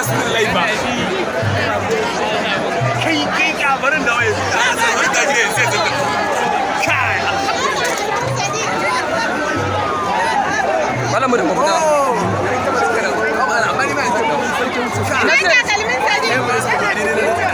Bismillah ba. Kai kai kabarin da waye. Kai. Malam da mafita. Ina takalmin Sadiq.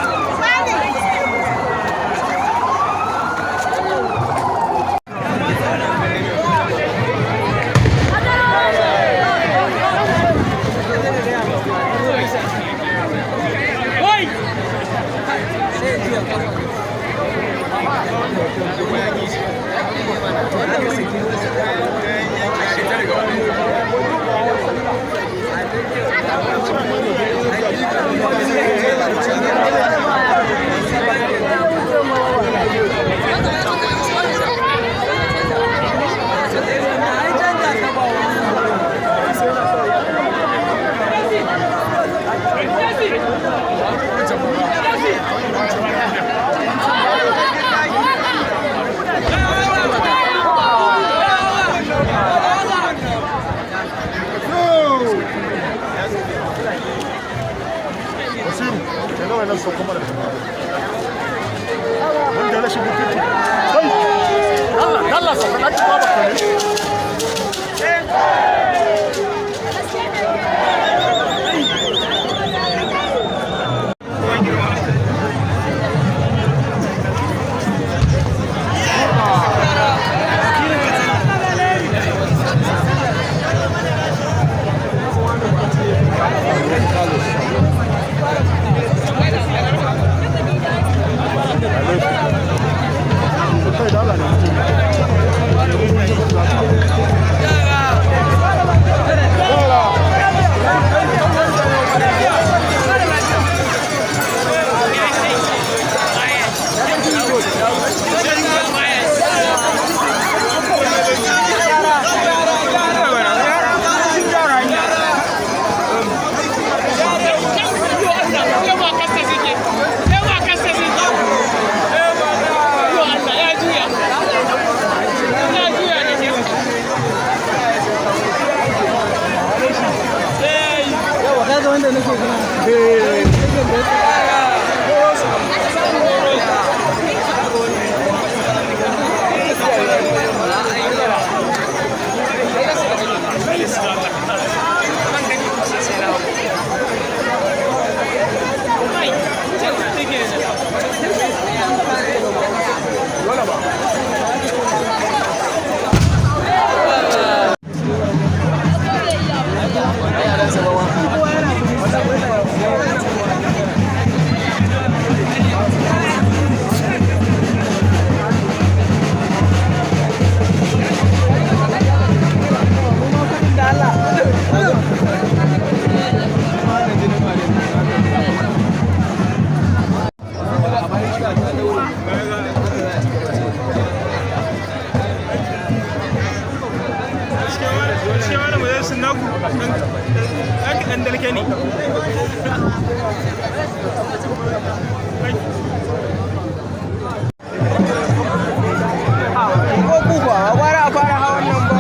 Basiru, kai nawa nan sauko mana da wanda rashin mutunci. Kai, Allah, Allah sauka ɗaki ba baka ne. Kai da Allah ne. Shi wani mu zai naku ɗan dalke ne. Ko kuka, gwara a fara hawan nan ba.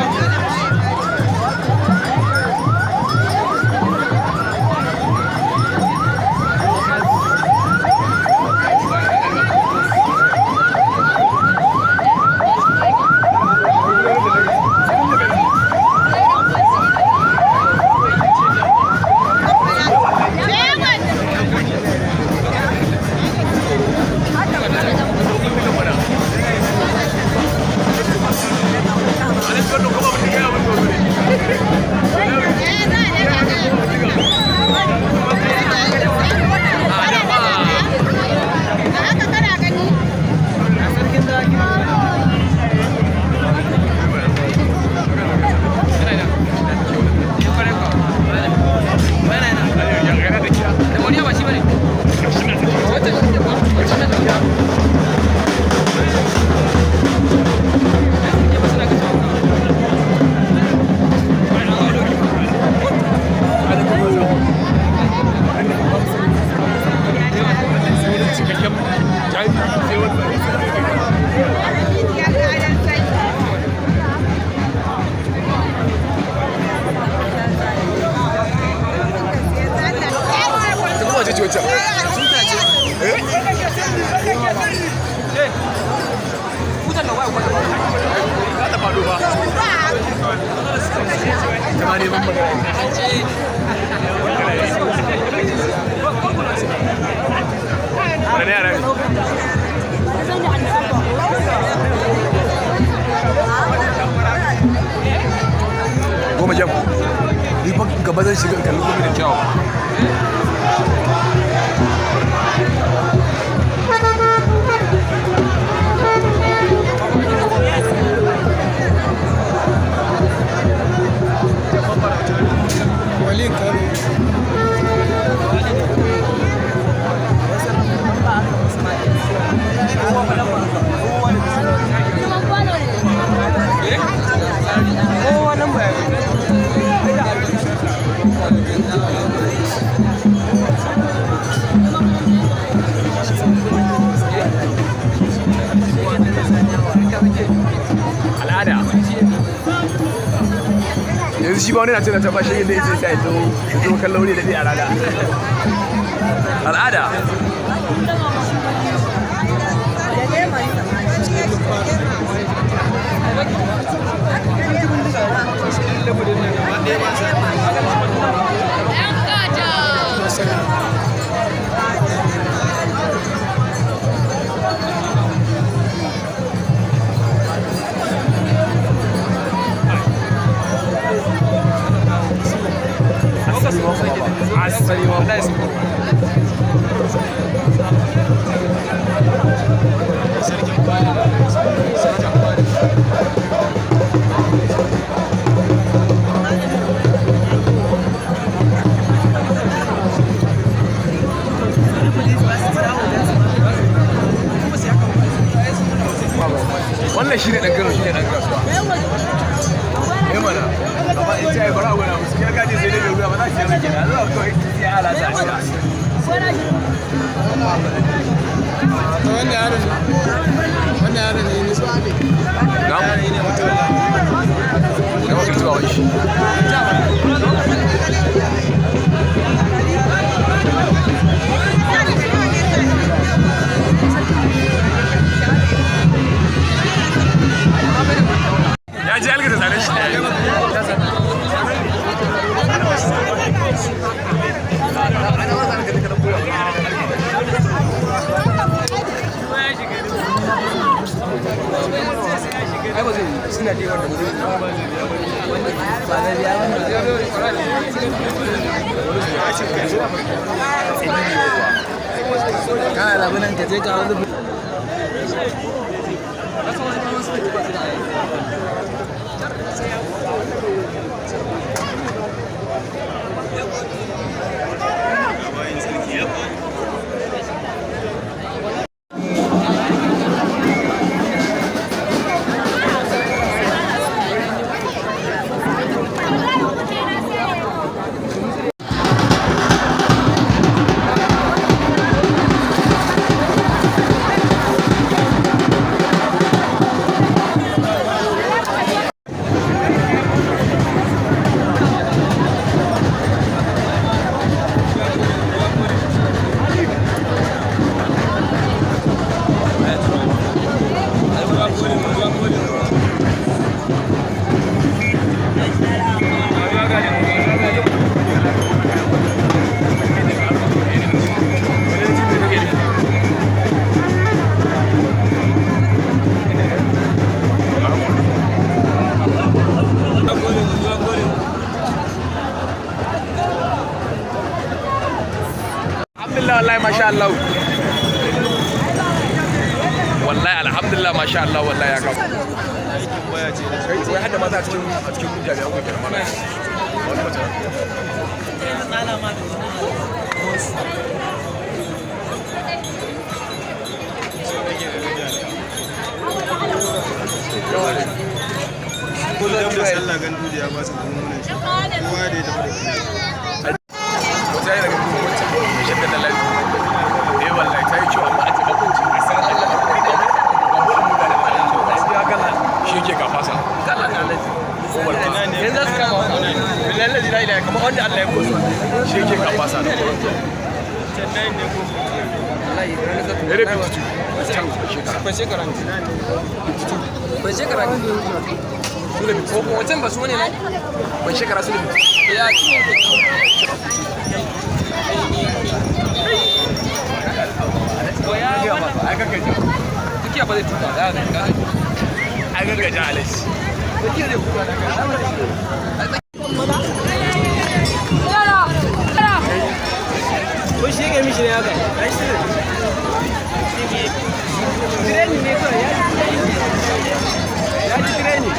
Legon. Ma neman magana. Wani yara ne? Goma jam. Ni fa gaba zan shiga in kalli gobe da kyau. Al'ada. Yanzu shi ba wani na ce na ta bashi yadda ya sai zo zo kallon wuri da dai a rana. Al'ada. Asali ma. Wannan shi ne ɗan Kano, shi ne ɗan kasuwa. Eh mana, amma in ce ai bara wani abu, sai ka je sai dai mai ruwa ba za ki yi miki na zuwa kawai sai ala ta sha. Na? Da wakilci baban shi. Ya je algata tare shi ne. Kana labunan ka je ka wani. Alhamdulillah, wallahi masha Allah. Wallahi alhamdulillah masha Allah, wallahi ya kawo. Kai wai hadda mata a cikin jami'an ku kenan mana. Wani mace. Sallah gandu da ya ba su gwamnati shi. Kowa da ya tafi da Wata yi daga kuma wancan mai shadda da lafi. Eh wallahi ta yi kyau amma a ce bakunci a sanar Allah ba kuma ba ba mutane ba gaskiya kala shi yake kafasa. Kala na alaji. Yanzu za su kama wani. Billahi la ilaha kamar wanda Allah ya koso. Shi yake kafasa da kuma. Dare 52. Can shekara. Ban shekara. Ban shekara. Su ne Ko wancan ba su ne na? Ban shekara su ne. Ya ci ne. Ya wannan Ai kanka ja. tsakiya ba zai tuka. Ya ga ga. Ai kanka ja Alex. Tsakiya zai tuka. Ko shi yake mishi ne haka? Ai shi ne. Training ne kawai ya ji training.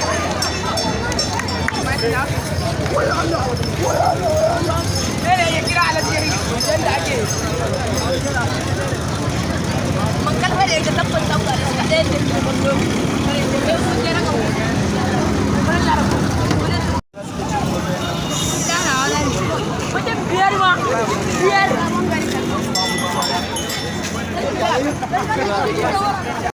Mutum biyar ma biyar.